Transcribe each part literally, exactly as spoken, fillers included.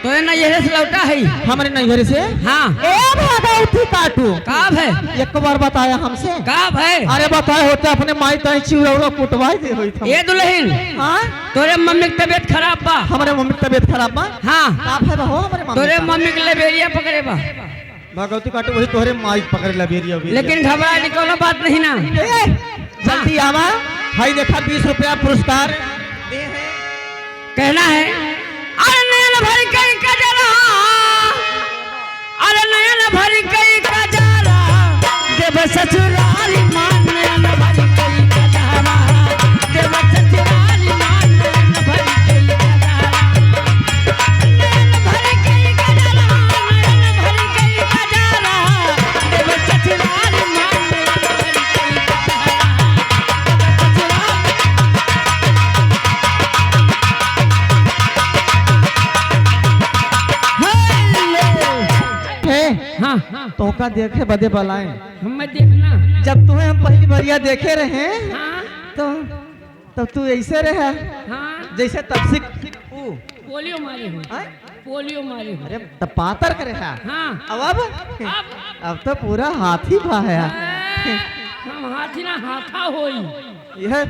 तोरे नैहरे से लौटा है? हमरे नैहरे से? हाँ। ए भगवती काटू। का भय? एक बार बताया हमसे। का भय? अरे बताए होते अपने माई ताई चिउरा कुटवाई दे होई था। ए दुलहिन। हाँ? तोरे मम्मी के तबियत खराब बा। हमरे मम्मी के तबियत खराब बा? हाँ। का भय बा हो हमरे मम्मी तोरे का? मम्मी के लबेरिया पकड़े बा। भगवती काटू वही तोहरे माई पकड़े लबेरिया उबेरिया। लेकिन घबराए नहीं, कौनो बात नहीं ना। ए, जल्दी आवा, हाई देखा बीस रुपया पुरस्कार। कहना है, अरे नैन भरि कइ कजरा, अरे नैन भरि कइ कजरा, देब ससुरारी मा नैन भरि कइ कजरा, देब ससुरारी मा नैन भरि कइ कजरा। हे, हाँ। तोहका देखे बदे बलाए। हमें देखना। जब तुम्हें हम पहली बरिया देखे रहे, हाँ। तो तब तू ऐसे रहे, हाँ। जैसे तब से ऊ। पोलियो मारे हो। हाँ? पोलियो मारे हो। अरे, तब पातर करे है। हाँ। अब, अब? अब? अब तो पूरा हाथी भा है। ए, हम हाथी ना, हाथा होई। यह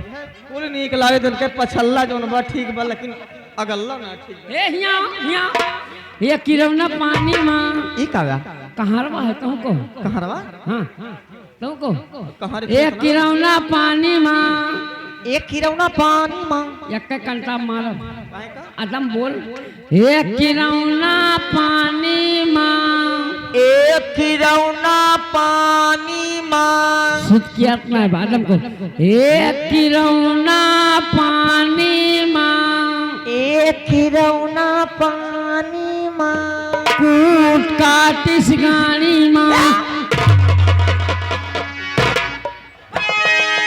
कुल नीक लागे, जन के पछल्ला जौन बा ठीक बा, लेकिन अगल्ला ना ठीक बा। ए, हिया, हिया। ए किरौना पानी मा। ई का बा? कहारवा है, कहूँ को? कहारवा? हाँ। तुमको कहाँ रे एक खेत में? किरौना पानी मा। एक किरौना पानी मा। एक कंटा मारब। काहे का? अदम बोल। एक किरौना पानी मा। एक किरौना पानी मा। सुत किया इतना है, अदम को। एक किरौना पानी मा। एक किरौना पानी मा। कूट काटिस गाड़ी मा।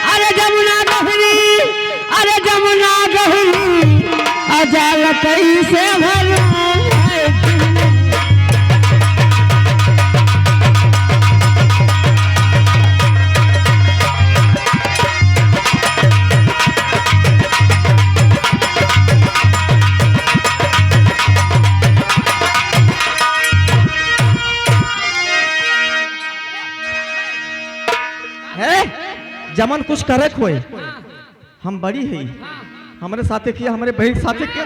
अरे जमुना गहरी, अरे जमुना गहरी, अजाल कैसे भरू है। है, जमन कुछ करे खोए, हम बड़ी है, हमरे साथे किया, हमरे बहिन साथे किया।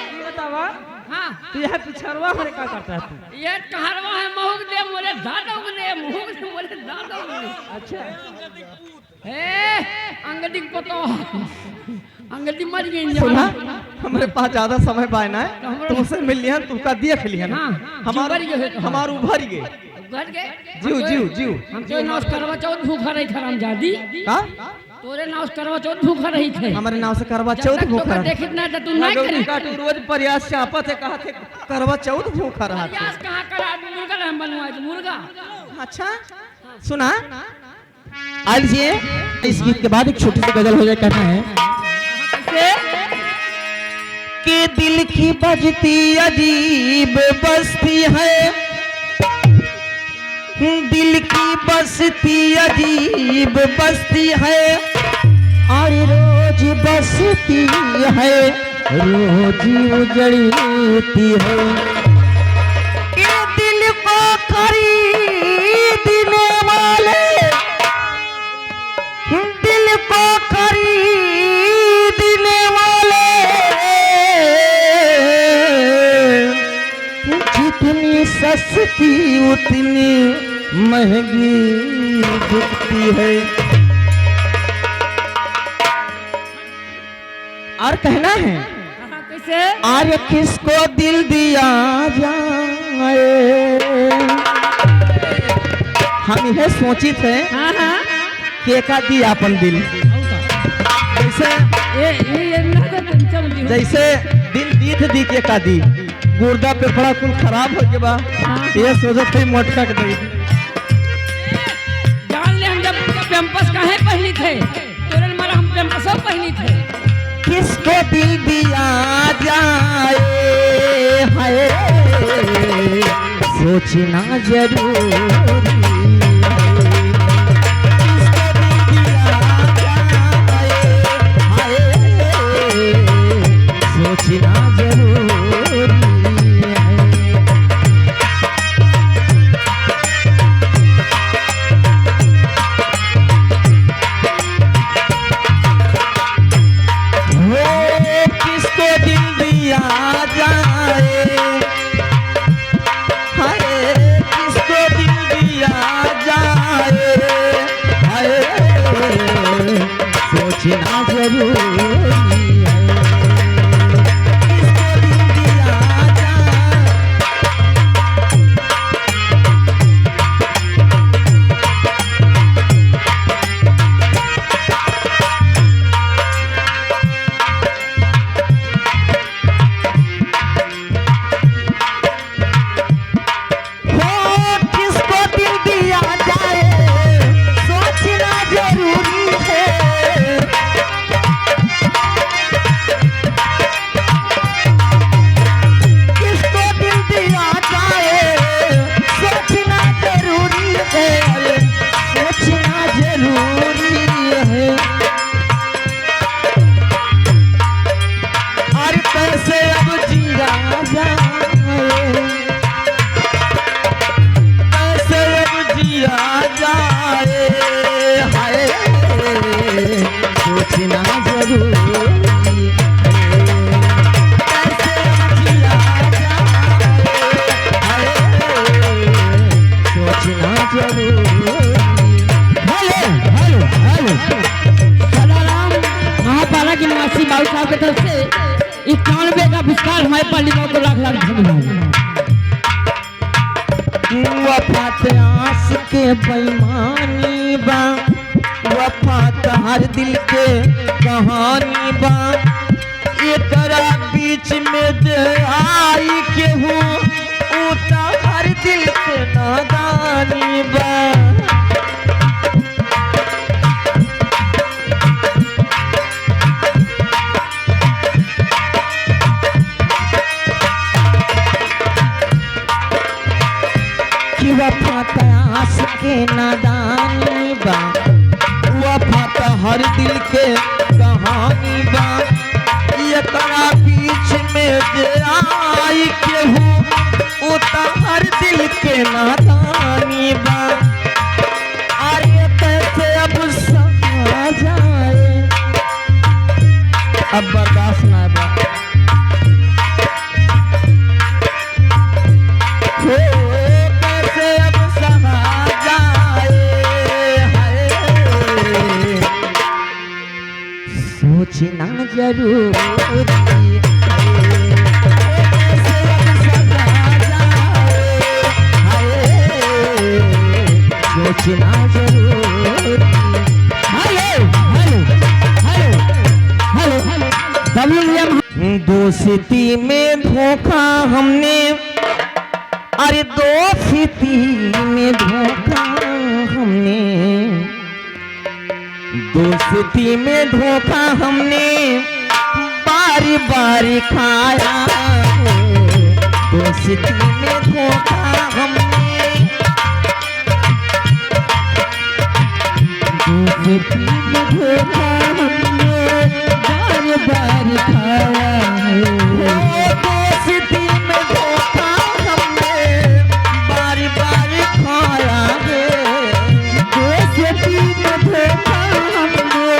ई बतावा, हाँ। तू यह पिछरवा हमरे का करता है तू? ये कहरवा है, महुक दे मोरे दादा को दे, महुक दे मोरे दादा को दे। अच्छा। ए, अंगदी को तो, अंगदी मर गई सुना, हमरे पास ज्यादा समय बाय ना है, तो हमरो तुमसे मिल लिहन, तुमका देख लिहन। हाँ, हमार, जीव भर गए। हमार उभर गए। उभर गए? जीव, जीव, जीव। हम तो नौस करवा चौथ भूखा रही हरामजादी। का? तोरे नाव से करवा चौथ भूखा रही थे। हमरे नाव से करवा जब चौथ तक भूखा तोका रहा। देखित ना, तो तू ना भगवती करी। काटू रोज प्रयास चापत है, कहा थे करवा चौथ भूखा रहा थे। प्रयास कहाँ करा, मुर्गा ना हम बनवाए थे, मुर्गा। अच्छा, सुना, आइए, इस गीत के बाद एक छोटी सी गजल हो जाए, कहना है। कैसे? कि दिल की बजती अजीब बस्ती है, दिल की बस्ती अजीब बस्ती है, और रोज बसती है, रोज उजड़ती है। ये दिल को खरीदने वाले, दिल को खरीदने वाले जितनी सस्ती उतनी महंगी बिकती है। और कहना है, हाँ, कैसे? अरे किसको दिल दिया जाए, हम यह सोचित है हाँ, हाँ। केका दी आपन दिल। जैसे ए, ए, ए, ना तो तुम चल दियो। जैसे दिल दीथ दी केका दी, गुर्दा फेफड़ा कुल खराब हो गया बा। हाँ। ये सोचत है मोटका के दे। जान ले हम जब पैम्पर्स काहे पहनी थे, तोरे मारा हम पैम्पर्स पहनी थे। किसको दिल दिया जाए, हाय, सोचना जरूरी है। किसको दिल दिया जाए, हाय, सोचना दिया जाए, हाय, किसको दिल दिया जाए, हाय, सोचना जरूरी है, किसको दिल दिया जाए। हो, किसको दिल दिया जाए, सोचना जरूरी है। किसको दिल दिया जाए, सोचना जरूरी है, अरे, सोचना जरूरी है। अरे कैसे अब जिया जाए, कैसे अब जिया जाए, हाय, सोचना जरूरी है। कैसे अब जिया जाए, हाय, सोचना जरूरी है। Hello, hello, hello. Sadaram Mahapara के निवासी बाबू साहब के तरफ से इक्यानवे का पुरस्कार हमारे पाली बाबू को लाख लाख धन्यवाद। वफा त आशिक के बेईमानी बा, वफा त हर दिल के कहानी बा। एकरा बीच में जे आई केहू, ऊ त हर दिल के नादानी बा। कि वफा त आशिक के नादानी बा, वफा त हर दिल के कहानी बा। एकरा बीच में जे आई केहू, ऊ त हर दिल के नादानी बा। अरे कैसे अब सहा जाए, अब बर्दाश्त ना बा। हो, कैसे अब सहा जाए, हाय। सोचना जरूरी है। सोचना जरूरी। Hello, hello, hello, hello, hello. Bablu भैया, दोस्ती में धोखा हमने, अरे दोस्ती में धोखा हमने, दोस्ती में धोखा हमने बारी बारी खाया है। दोस्ती में धोखा हमने, दोस्ती में धोखा हमने बारी बारी खाया है। ओ दोस्ती में धोखा हमने बारी बारी खाया है। दोस्ती में धोखा हमने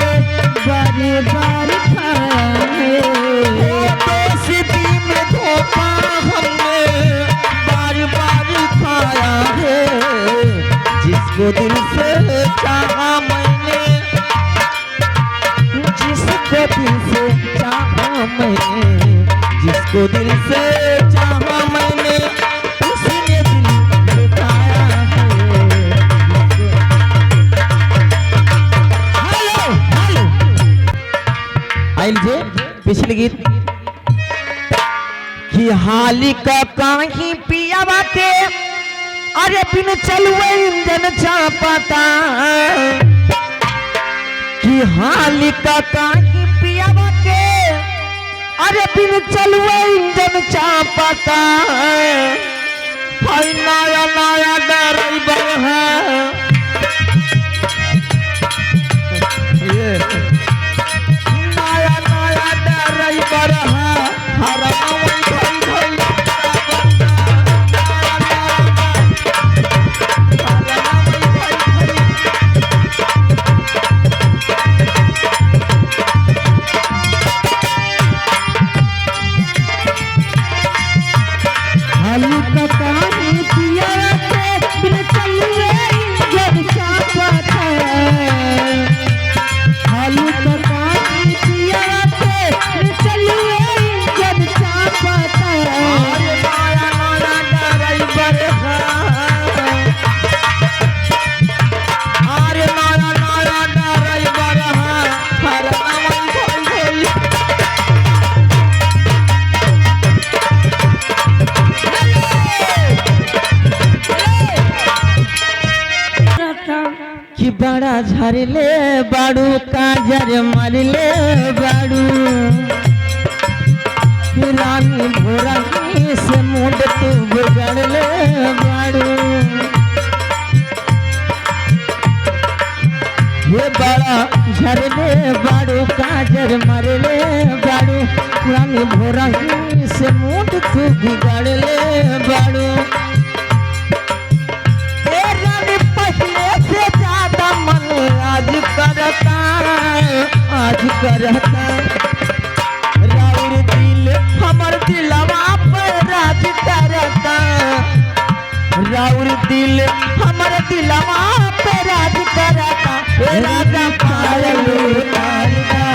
बारी बारी खाया है। ओ दोस्ती में धोखा हमने बारी बारी खाया है। जिसको दिल से चाहा मैंने, जिसको दिल से चाहा मैंने, जिसको दिल से चाहा मैंने, उसने दिल लुटाया है। Hello, hello. आइल जे पिछले गीत कि हाली का काहे पियावा के, अरे बिन चलुए इंजन चापता। कि हाली का काहे पियावा के, अरे बिन चलुए इंजन चापता। हाय नया नया ड्राइवर है। ये नया नया ड्राइवर है। हराम भई भई। झरले बाड़ू, काजर मरले बाड़ू, रानी भोरही से मूड तू बिगड़ले बाड़ू। हे बड़ा झरले बाड़ू, काजर मरले बाड़ू, रानी भोरही से मूड तू बिगड़ले बाड़ू। ए रानी, पहिले से ज्यादा मन आज करता, आज करता। राउर दिल हमर दिलवा पे राज करता, राउर दिल हमर दिलवा पे राज करता। ए राजा पायल उतारता।